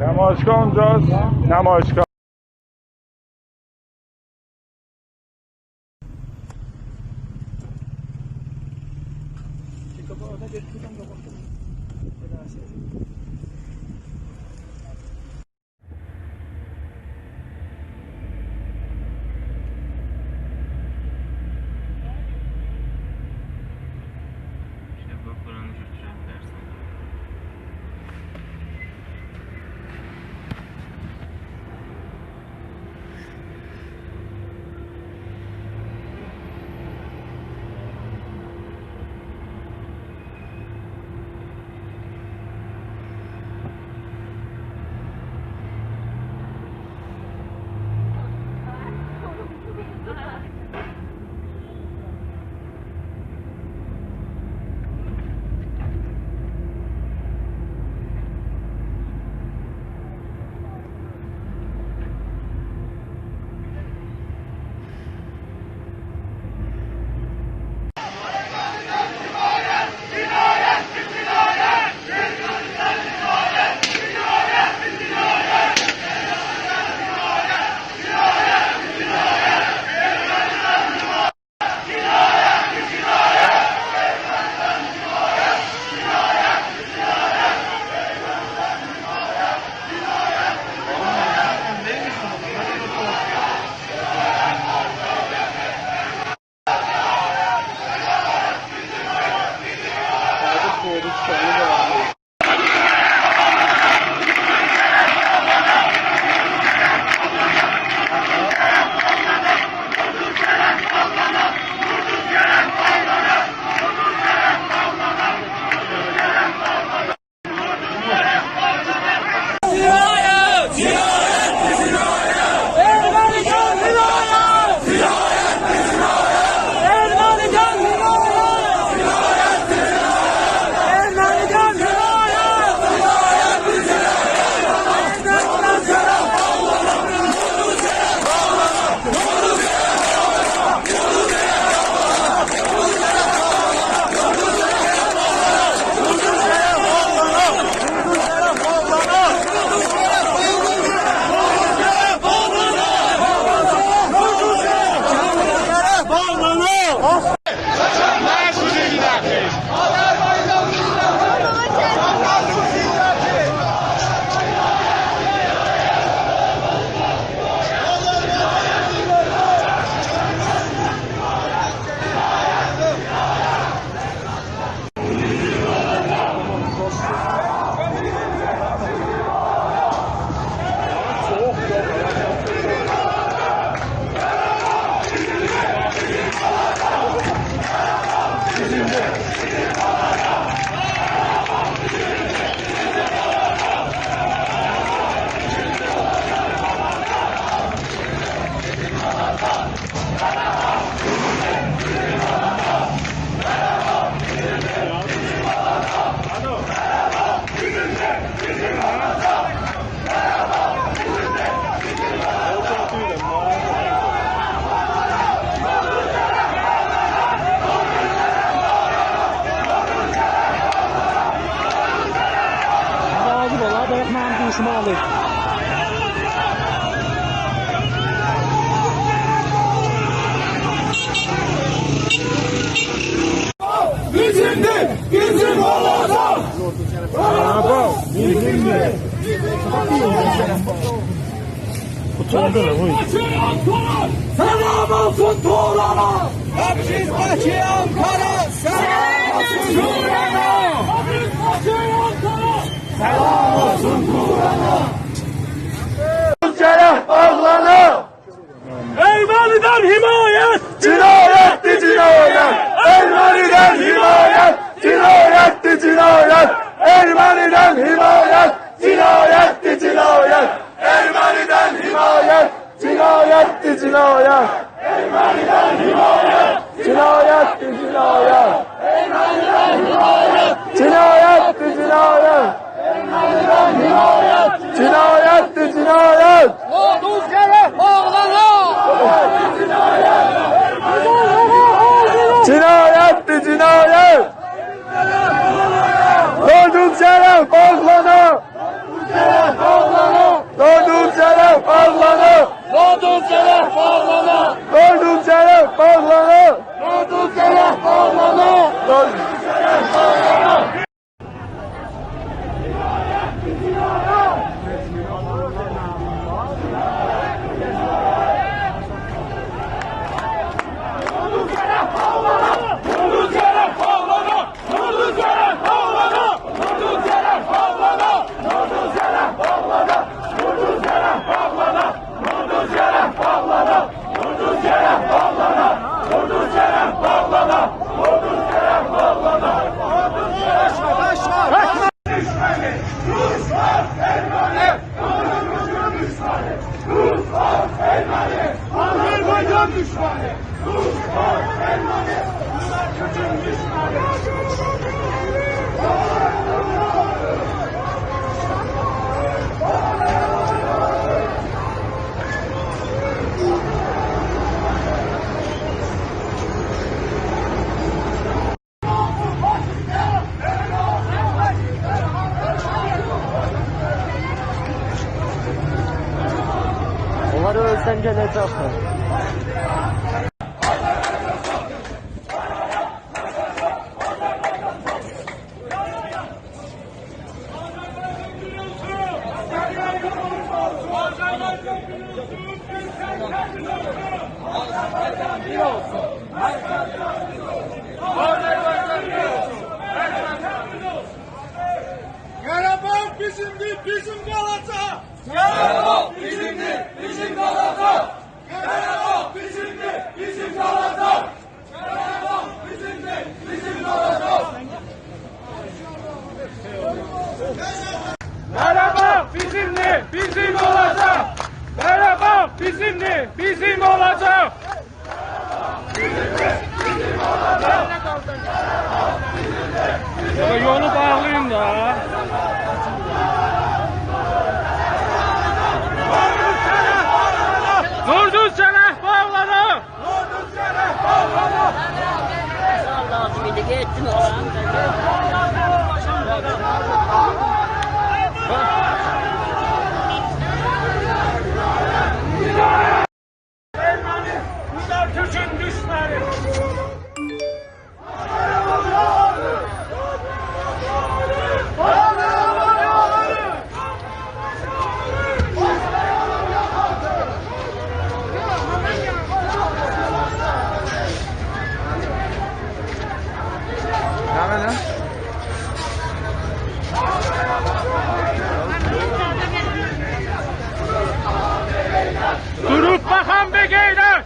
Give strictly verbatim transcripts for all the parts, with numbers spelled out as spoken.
نمایشگاه اونجاست. نمایشگاه. ایشته باخ، بورانی گؤتورن درسن. راضی اول، ها، دایاق منیم دوشومو آلیر. بیزیمدیر، بیزیم اولاجاق. قاراباغ بیزیمدیر. اوتوردو لا، اوی. سلام اولسون تورانه. بیز باکی آنکارا. سلام اولسون تورانه. بیز باکی آنکارا. سلام اولسون تورانه. گرک باغلانا. ارمنی‌دن حمایت! جنایتدیر، جنایت! ارمنی‌دن حمایت! جنایتدیر، جنایت! ارمنی‌دن حمایت! جنایتدیر، جنایت! ارمنی‌دن حمایت! جنایتدیر، جنایت! ارمنی‌دن حمایت! جنایتدیر، جنایت! جنایتدیر، جنایت! جنایتدیر، جنایت! اردوغان گرک باغلانا! جنایتدیر، جنایت! اردوغان گرک باغلانا! دؤردونجو علف باغلانیر! دؤردونجو علف باغلانیر! دؤردونجو علف باغلانیر! دؤردونجو علف باغلانیر! دؤردونجو علف باغلانیر! آذربایجان دوشمانی! اونلاری اؤلسن گله‌جکدیر. قاراباغ بیزیمدیر، بیزیم قالاجاق! قاراباغ بیزیمدیر، بیزیم قالاجاق! قاراباغ بیزیمدیر، بیزیم قالاجاق! قاراباغ بیزیمدیر، بیزیم قالاجاق! قاراباغ بیزیمدیر، بیزیم اولاجاق! قاراباغ بیزیمدیر، بیزیم اولاجاق! یا، یولو باغلایین دا. دؤردونجو علف باغلانیر! لازم ایدی، گئتدیم اورا. بونلار تورکون دوشمنی. دوروب باخان بیر غیرت!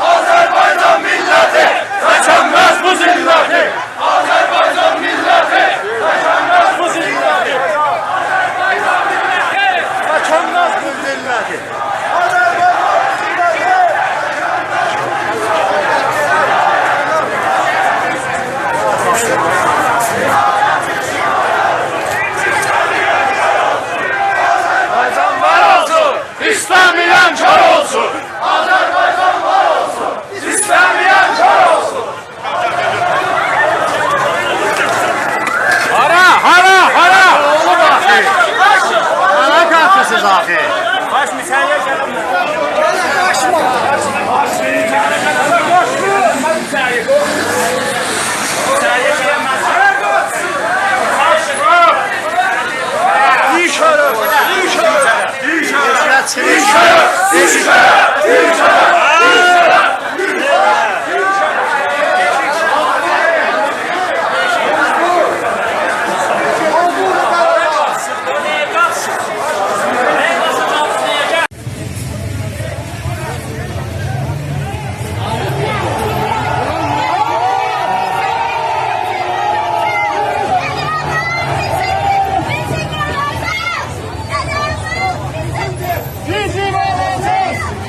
آذربایجان میللتی قاچانماز بو ذلتی! آذربایجان میللتی قاچانماز بو ذلتی! قاچانماز بو ذلتی! آذربایجان وار اولسون! ایسلام ایران کور اولسون! آذربایجان وار اولسون! ایسلام ایران کور اولسون! هارا، هارا، هارا؟ اولوب آخی. هارا قاچیرسینیز آخی؟ باش، مساعده گلین. ایشاره، ایشاره. بیزیم اولاجاق!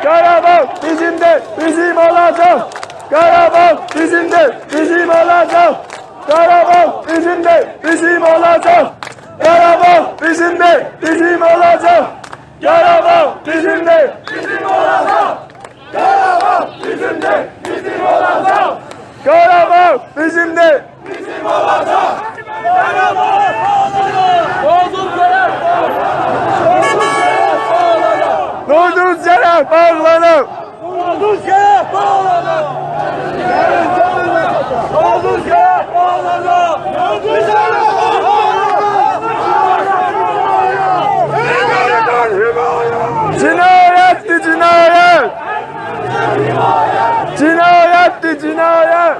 قاراباغ بیزیمدیر، بیزیم اولاجاق. قاراباغ بیزیمدیر، بیزیم اولاجاق. قاراباغ بیزیمدیر، بیزیم اولاجاق. قاراباغ بیزیمدیر، بیزیم اولاجاق. قاراباغ بیزیمدیر، بیزیم اولاجاق. قاراباغ بیزیمدیر، بیزیم اولاجاق. قاراباغ بیزیمدیر، بیزیم اولاجاق. قاراباغ! قوردوز گرک باغلانا! قوردوز گرک باغلانا! قوردوز گرک باغلانا! جنایتدیر، جنایت! جنایتدیر، جنایت!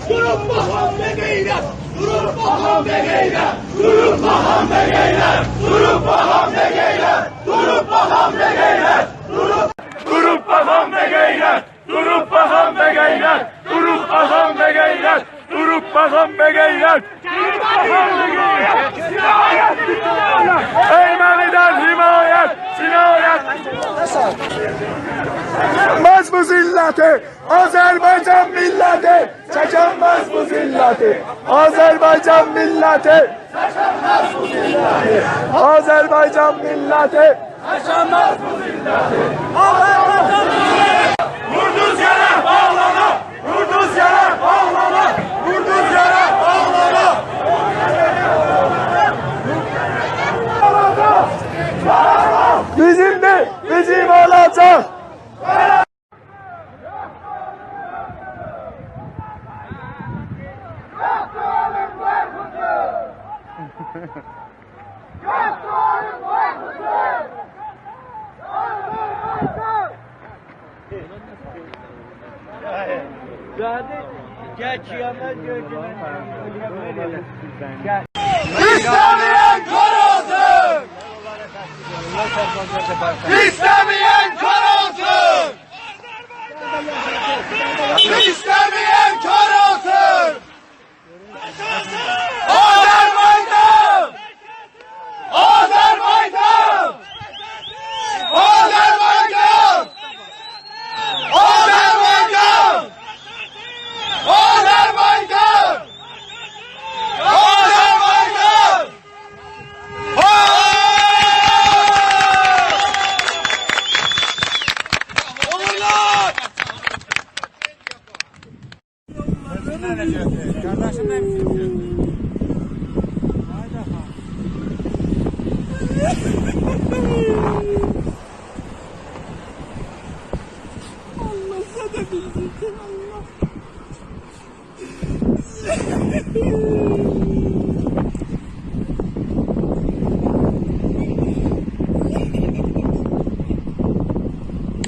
دوروب باخان بیر غیرت، دوروب باخان بیر غیرت، دوروب باخان بیر غیرت، دوروب باخان بیر غیرت، دوروب باخان بیر غیرت، دوروب باخان بیر غیرت، دوروب باخان بیر غیرت، دوروب باخان بیر غیرت. ارمنی‌دن حمایت، جنایت. چکنمز بو ذلتی آذربایجان میللتی، چکنمز بو ذلتی آذربایجان میللتی. آذربایجان میللتی. قوردوز گرک باغلانا! قوردوز گرک باغلانا! قوردوز گرک باغلانا! بیزیمدیر، بیزیم اولاجاق! گل، قیامت گؤرگونو. گل. ایسته‌مه‌ین کور اولسون! ایسته‌مه‌ین کور اولسون! ایسته‌مه‌ین کور اولسون! آذربایجان! آذربایجان! آذربایجان! آذربایجان! آذربایجان! آذربایجان! قارداشیم، نه بیچیم سؤزدور؟ آللاه، سن ده بیلدین، آللاه.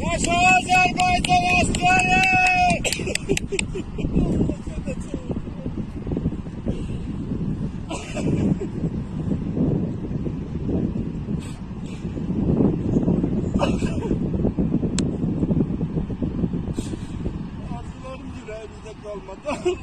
یاشا آذربایجان عسکری! آرزولاریم اوراگیمیزده قالمادی.